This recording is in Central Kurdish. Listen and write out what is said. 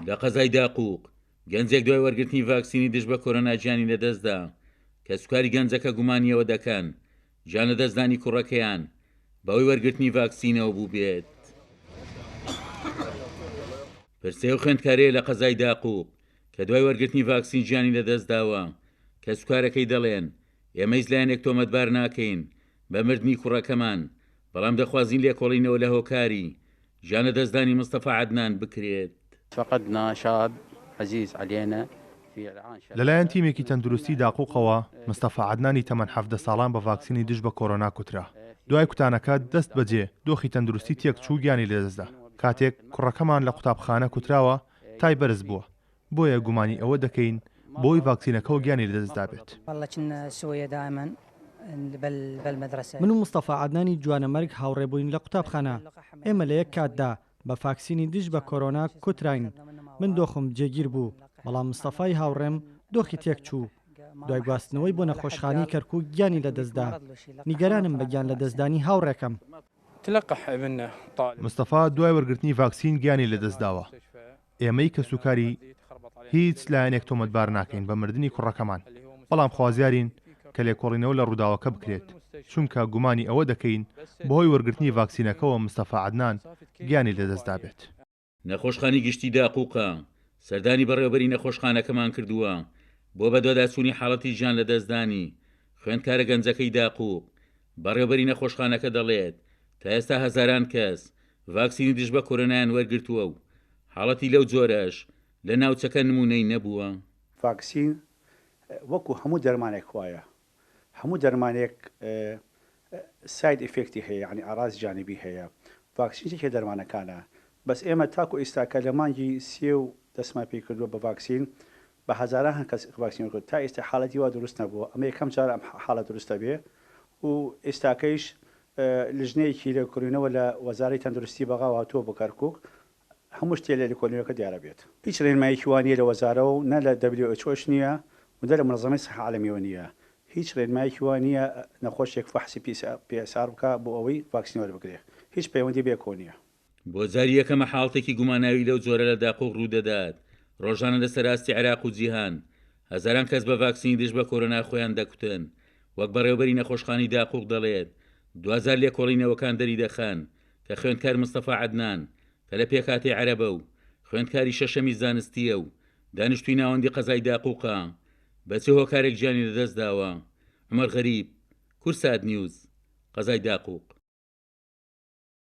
لە قەزای داقوق، گەنجێک دوای وەرگرتنی ڤاکسینی دژ بە کۆرۆنا گیانی لەدەستدا، کەسوکاری گەنجەکە گومانی ئەوە دەکەن گیانلەدەستدانی کوڕەکەیان بەهۆی وەرگرتنی ڤاکسینەوە بووبێت. پرسەی ئەو خوێندکارەیە لە قەزای داقوق کە دوای وەرگرتنی ڤاکسین گیانی لەدەستداوە، کەسوکارەکەی دەڵێن، ئێمە هیچ لایەنێک تۆمەتبار ناکەین بە مردنی کوڕەکەمان، بەڵام دەخوازین لێکۆڵینەوە لە هۆکاری گیانلەدەستدانی مستەفا عەدنان بکرێت. فقدنا شاب عزیز علینا فی الان شاب. لەلایەن تیمێکی تەندروستی داقوقەوە مستەفا عەدنانی تەمەن 17 ساڵان بە ڤاکسینی دژ بە کۆرۆنا کوترا. دوای کوتانەکە دەست بەجێ دۆخی تەندروستی تێکچوو و گیانی لەدەستدا. کاتێک کوڕەکەمان لە قوتابخانە کوتراوە تای بەرز بووە، بۆیە گومانی ئەوە دەکەین بەهۆی ڤاکسینەکەوە گیانی لەدەستدابێت. من و مستەفا عەدنانی جوانەمەرگ هاوڕێ بووین لە قوتابخانە، ئێمە لە یەک کاتدا بە فاکسینی دژ بە کۆرۆنا کوتراین، من دۆخم جێگیر بوو، بەڵام مستەفای هاوڕێم دۆخی تێکچوو، دوای گواستنەوەی بۆ نەخۆشخانەی کەرکوک گیانی لەدەستدا، نیگەرانم بە گیانلەدەستدانی هاوڕێکەم. مستەفا دوای وەرگرتنی ڤاکسین گیانی لەدەستداوە، ئێمەی کەسوکاری هیچ لایەنێک تۆمەتبار ناکەین بە مردنی کوڕەکەمان، بەڵام خوازیارین کە لێکۆڵینەوە لە ڕووداوەکە بکرێت، چونکە گومانی ئەوە دەکەین بەهۆی وەرگرتنی ڤاکسینەکەوە مستەفا عەدنان گیانی لەدەستدابێت. نەخۆشخانی گشتی داقوقە سەردانی بەڕێوەبەری نەخۆشخانەکەمان کردووە بۆ بەدواداچوونی حاڵەتی گیان لەدەستدانی خوێندکارە گەنجەکەی داقوق، بەڕێوەبەری نەخۆشخانەکە دەڵێت، تا ئێستا هەزاران کەس ڤاکسینی دژ بە کۆرۆنایان وەرگرتووە و حاڵەتی لەو جۆرەش لە ناوچەکە نموونەی نەبووە. ڤاکسین وەکو هەموو دەرمانێک وایە، هەموو دەرمانێک side effect ی هەیە یانی ئاراز جانبی هەیە، ڤاکسین یەکێ دەرمانەکانە، بەس ئێمە تاکو ئیستاکە لە مانگی سێ و دەستمان پێ کردووە بە ڤاکسین بە هەزاران کەس ڤاکسین وەرگرتووە تا ئیستا حالەتی وا دروست نەبووە ئەمە یەکەم جارە ئەم حالەت دروست دەبێ و ئیستاکەیش لیژنەیەکی لێکۆڵینەوە لە وەزارەی تەندروستی بەغاوە هاتووە بۆ کەرکوک هەموو شتێ لە لێکۆڵینەوەکە دیارە بێت. هیچ رێنماییەکی وا نییە لە وەزارەوە و نە لە WHO ش نییە و نە لە منەزەمەی سەحە عالەمیەوە نییە. هیچ رێنمایەکی وا نییە نەخۆشێک فەحسی PCR بکا بۆ ئەوەی ڤاکسین وەربگرێ. هیچ پەیوەندی بەیەکەوە نییە. بۆ جاری یەکەمە حاڵتێکی گوماناوی لەو جۆرە لە داقوق روودەدات، رۆژانە لەسەر ئاستی عێراق و جیهان هەزاران کەس بە ڤاکسینی دژ بە کۆرۆنا خۆیان دەکوتن، وەک بەڕێوەبەری نەخۆشخانەی داقوق دەڵێت، دواجار لێکۆڵینەوەکان دەریدەخەن کە خوێندکار مستەفا عەدنان کە لە پێکهاتەی عەرەبە و خوێندکاری شەشەمی زانستییە و دانیشتووی ناوەندی قەزای داقوقە بە چ هۆکارێک گیانی لەدەستداوە، عومەر غەریب، کوردسات نیوز، قەزای داقوق.